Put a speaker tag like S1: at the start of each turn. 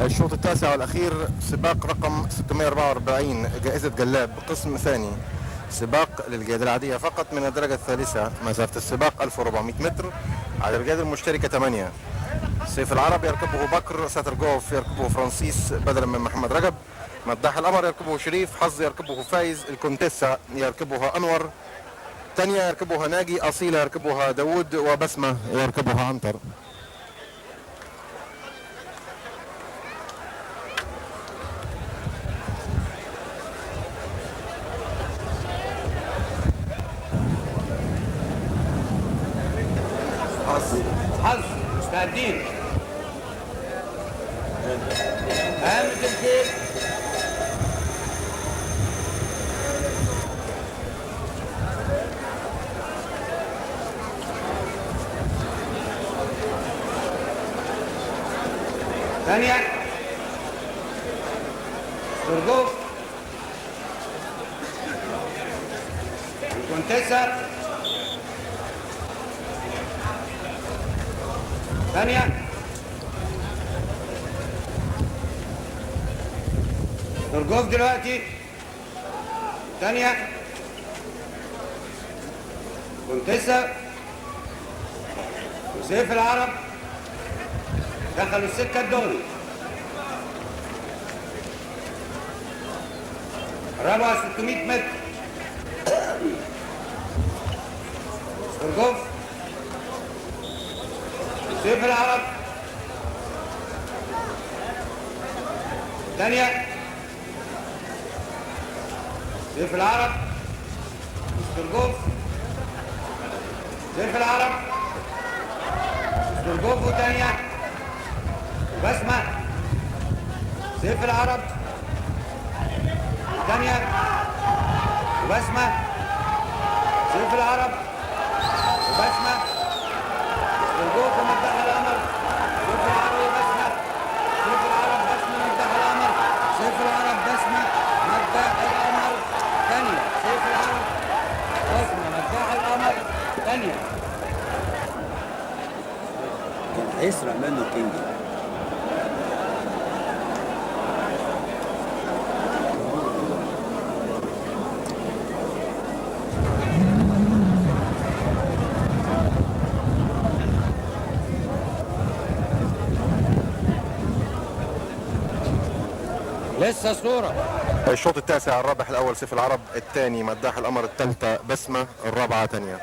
S1: الشوط التاسع والأخير، سباق رقم 644 جائزة جلاب قسم ثاني، سباق للجياد العادية فقط من الدرجة الثالثة، مسافة السباق 1400 متر، على الجياد المشتركة 8. سيف العرب يركبه بكر، ساترجوف يركبه فرانسيس بدلا من محمد رجب، مداح القمر يركبه شريف، حظ يركبه فايز، الكونتيسة يركبها أنور، تانية يركبها ناجي، أصيلة يركبها داوود، وبسمة يركبها عنتر.
S2: حظ حظ مستعدين. قامت الخيل. ثانية سرجوف الكونتيسة. ثانية سرجوف دلوقتي. ثانية كونتيسة وسيف العرب دخلوا السكة الدغري. ربع 600 متر. سرجوف سيف العرب. ثانية سيف العرب، سرجوف، سيف العرب، سرجوف وثانية وبسمة، سيف العرب، ثانية وبسمة، سيف العرب وبسمة، سرجوف ومداح القمر، سيف العرب وبسمة، سيف العرب بسمة مداح القمر، سيف العرب بسمة مداح القمر، ثانية سيف العرب بسمة مداح القمر، ثانية.
S3: كان هيسرق منه الكينج.
S2: لسه صورة.
S1: الشوط التاسع، الرابح الأول سيف العرب، الثاني مداح القمر، الثالثة بسمة، الرابعة تانية.